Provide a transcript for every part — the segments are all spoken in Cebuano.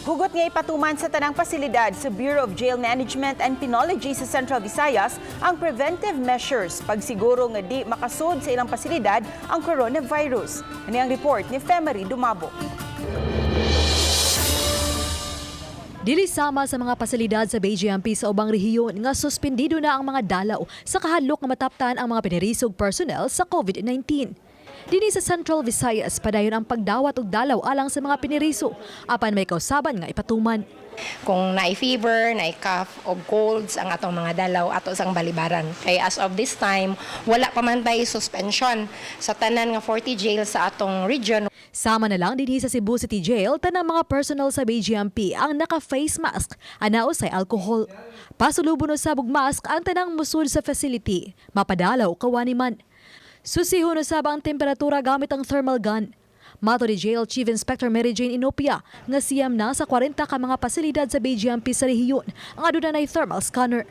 Hugot nga ipatuman sa tanang pasilidad sa Bureau of Jail Management and Penology sa Central Visayas ang preventive measures pagsiguro nga di makasud sa ilang pasilidad ang coronavirus. Ani ang report ni Femery Dumabo. Dili sama sa mga pasilidad sa BJMP sa ubang rehiyon nga suspendido na ang mga dalaw sa kahadlok nga mataptan ang mga pinirisog personnel sa COVID-19. Dini sa Central Visayas, padayon ang pagdawat og dalaw alang sa mga piniriso apan may kausaban nga ipatuman. Kung naay fever, naay cough o colds ang atong mga dalaw, ato sang balibaran. Kay as of this time, wala pa man tay suspension sa tanan nga 40 jails sa atong region. Sama na lang dinhi sa Cebu City Jail, tanang mga personnel sa BGMP ang naka-face mask, ana usay alcohol. Pasulubon usab og mask ang tanang musud sa facility, mapadalaw kawani man. Susihon usab ang temperatura gamit ang thermal gun. Mato ni Jail Chief Inspector Mary Jane Inopia nga siyam na sa 40 ka mga pasilidad sa BGMP sa rehiyon ang aduna nay thermal scanner.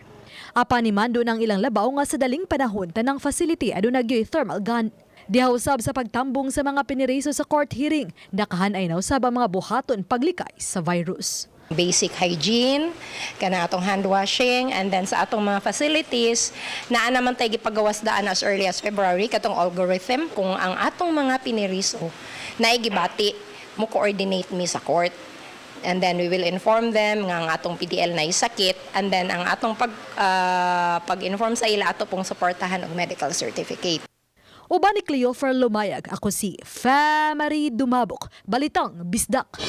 Apan ni mando ng ilang labaw nga sa daling panahon tanang facility aduna gyoy thermal gun. Diha usab sa pagtambong sa mga piniriso sa court hearing, nakahanay na usab ang mga buhaton paglikay sa virus. Basic hygiene, kana atong hand washing, and then sa atong mga facilities, naa naman tay gipagawas daan as early as February katong algorithm kung ang atong mga piniriso naay gibati, mo coordinate mi sa court. And then we will inform them nga ang atong PDL na sakit and then ang atong pag-inform sa ila, ato pong suportahan og medical certificate. Uban ni Cleofer Lumayag, ako si Famary Dumabok, Balitang Bisdak.